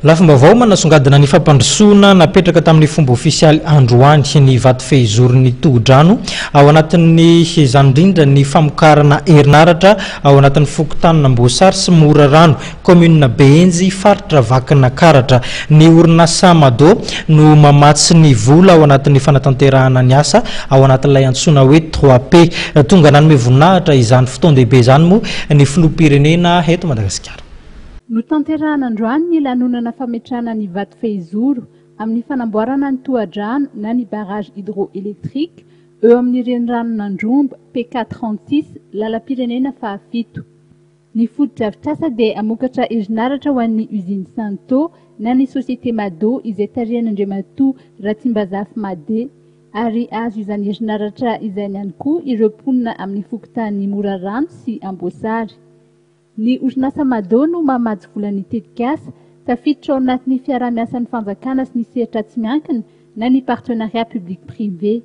Lafim-baovao manasongadina ny fampandrosoana napetraka tamin'ny fomba ofisialy androany ny vato fehizoron'ny tohodrano. Ao anatin'ny izany indrindra ny famokarana herinaratra ao anatin'ny fokontanin'Amboasary sy Morarano, kaominina Behenjy, faritra Vakinakaratra. Ny orinasa Mado no mamatsy ny vola ao anatin'ny fanatanterahana ny asa ao anatin'ilay antsoina hoe trois P. Tonga nanome voninahitra izany fotoan-dehibe izany moa ny filoham-pirenena eto Madagasikara. Notanterahana androany ny lanonana fametrahana ny vato fehizoro amin'ny fanamboarana ny tohadrano na ny barrage hydroélectrique eo amin'ny reniranon'Andromba, PK 36, lalam-pirenena fahafito. Ny fotodrafitrasa dia hamokatra herinaratra ho an'ny usine Santo na ny société Mado izay tarihan'Andriamatoa Ratsimbazafy Made ary hahazo izany herinaratra izany ihany koa ireo mponina amin'ny fokontany Morarano sy Amboasary. Ny orinasa Mado no mamatsy vola ny tetikasa, tafiditra ao anatin'ny fiaraha-miasan'ny fanjakana sy ny sehatra tsy miankina na ny partenariat public privé.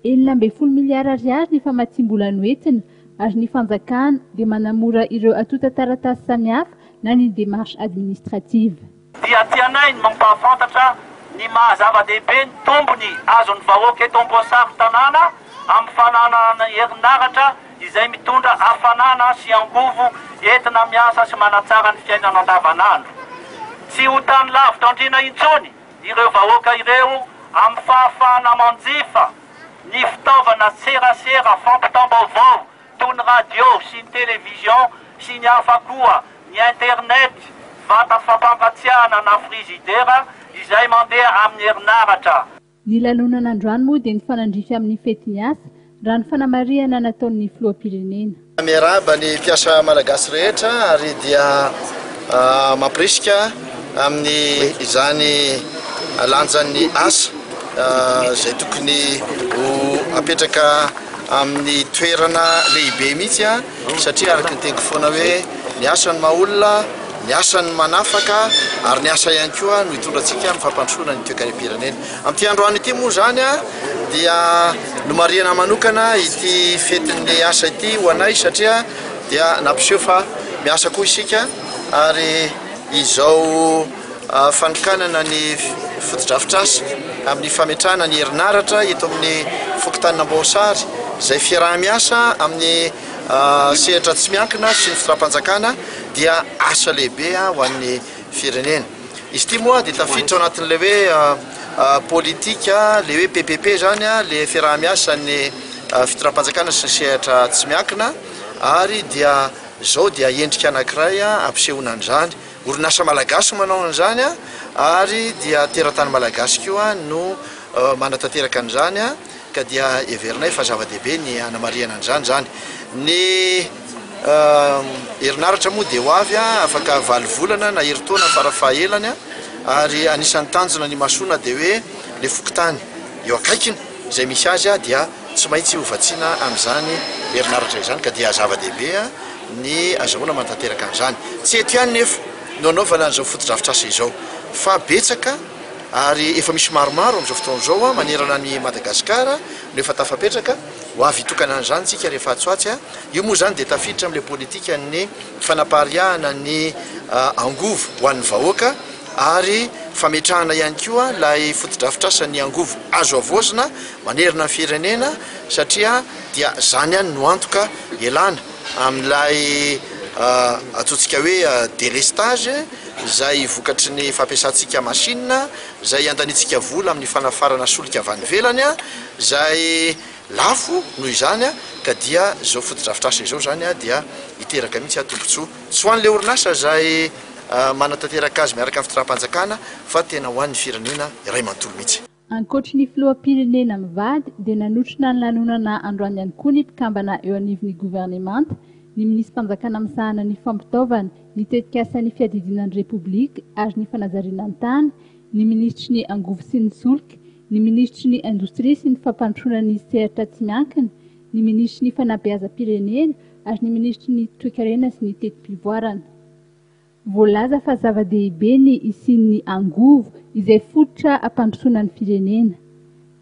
16 miliara ariary ny famatsiam-bola noentina ary ny fanjakana dia manamora ireo antontan-taratasy samihafa na ny démarche administrative. Dia tianay ny mampahafantatra ny maha zava-dehibe ny tombony azon'ny vahoaka eto Amboasary tanàna amin'ny fananana herinaratra izay mitondra hafanana sy angovo entina miasa sy manatsara ny fiainana andavanandro. Tsy ho tany lavitra andriana intsony ireo vahoaka ireo amin'ny fahafahana manjifa ny fitaovana serasera fampitam-baovao toy ny radio sy ny television sy ny hafa koa, ny internet, vata fampangatsiahana na frizidera izay mandeha amin'ny herinaratra. Ny lanonana androany moa dia nifanandrify amin'ny fetin'ny asa, raha ny fanamarihana nataon'ny filoham-pirenena. Miarahaba ny mpiasa malagasy rehetra ary dia mampirisika amin'ny izany lanjan'ny asa izay tokony ho apetraka amin'ny toerana lehibe mihitsy satria araka ny teniko foana hoe ny asa no maha olona, ny asa no manafaka ary ny asa ihany koa no hitondra antsika amin'ny fampandrosoana ny toekarem-pirenena. Amin'ity androany ity moa izany dia nomarihana manokana ity fetin'ny asa ity ho anay satria dia nampiseho fa miasa koa isika ary izao fanokanana ny fotodrafitrasa amin'ny fametrahana ny herinaratra eto amin'ny fokontanin'Amboasary izay fiaraha-miasa amin'ny sehatra tsy miankina sy ny fitondram-panjakana dia asa lehibe ho an'ny firenena. Izy ity moa dia tafiditra ao anatin'ilay hoe politika, ilay hoe PPP izany, ilay fiaraha-miasan'ny fitondram-panjakana sy ny sehatra tsy miankina ary dia izao dia endrika anankiray ampisehoana an'izany. Orinasa malagasy no manao an'izany ary dia teratany malagasy koa no manatanteraka an'izany ka dia heverinay fa zava-dehibe ny hanamarihana an'izany izany. Ny herinaratra moa dia ho avy afaka valo volana na herintaona farafahaelany ary anisan'ny tanjona ny imasoana dia hoe ilay fokontany eo akaikiny izay misy azy dia tsy maintsy hovatsiana amin'izany herinaratra izany ka dia zava-dehibe ny azahoana manatanteraka an'izany. Tsy eto ihany nefa no anaovana an'izao fotodrafitrasa izao fa betsaka ary efa misy maromaro amin'izao fotoana izao manerana an'i Madagasikara no efa tafapetraka, ho avy hitokana an'izany isika rehefa atsy ho atsy. Io moa izany dia tafiditra amin'ilay politikan'ny fanapariahana ny angovo ho an'ny vahoaka ary fametrahana ihany koa ilay fotodrafitrasan'ny angovo azo havaozina manerana ny firenena satria dia izany ihany no antoka ialana amin'ilay antsointsika hoe délestage izay vokatry ny fampiasantsika machine izay andaniantsika vola amin'ny fanafarana solika avy any ivelany izay lafo noho izany ka dia izao fotodrafitrasa izao izany dia hiteraka mihitsy tombontsoa tsy ho an'ilay orinasa izay manatanteraka azy miaraka amin'ny fitondram-panjakana fa tena ho an'ny firenena iray manontolo mihitsy. Ankoatry ny filoham-pirenena mivady dia nanotrona ny lanonana androany ihany koa ny mpikambana eo anivon'ny governemanta, ny minisi-panjakana misahana ny fampitaovana, ny tetikasan'ny fiadidiana ny Repoblika ary ny fanajariana ny tany, ny minisitry ny angovo sy ny solika, ny minisitry ny indostria sy ny fampandrosoana ny sehatra tsy miankina, ny minisitry ny fanabeazam-pirenena ary ny minisitry ny toekarena sy ny teti-pivoarana. Voalaza fa zava-dehibe ny hisian'ny angovo izay fototra hampandrosoana ny firenena.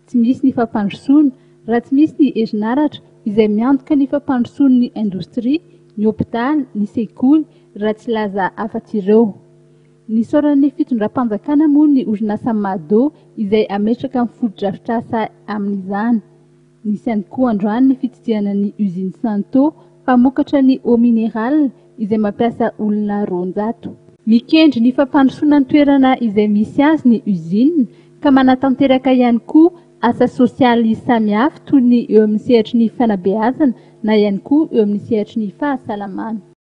Tsy misy ny fampandrosoana raha tsy misy ny herinaratra izay miantoka ny fampandrosoan'ny indostria, ny hopitaly, ny sekoly, raha tsy hilaza afa-tsy ireo. Nisaoran'ny fitondram-panjakana moa ny orinasa Mado izay hametraka ny fotodrafitrasa amin'izany. Nisy ihany koa androany ny fitsidihana ny usine Santo mpamokatra ny eau minérale izay mampiasa olona 200. Mikendry ny fampandrosoana ny toerana izay misy azy ny usine ka manatanteraka ihany koa asa sosialy samihafa toy ny eo amin'ny sehatry ny fanabeazana na ihany koa eo amin'ny sehatry ny fahasalamana.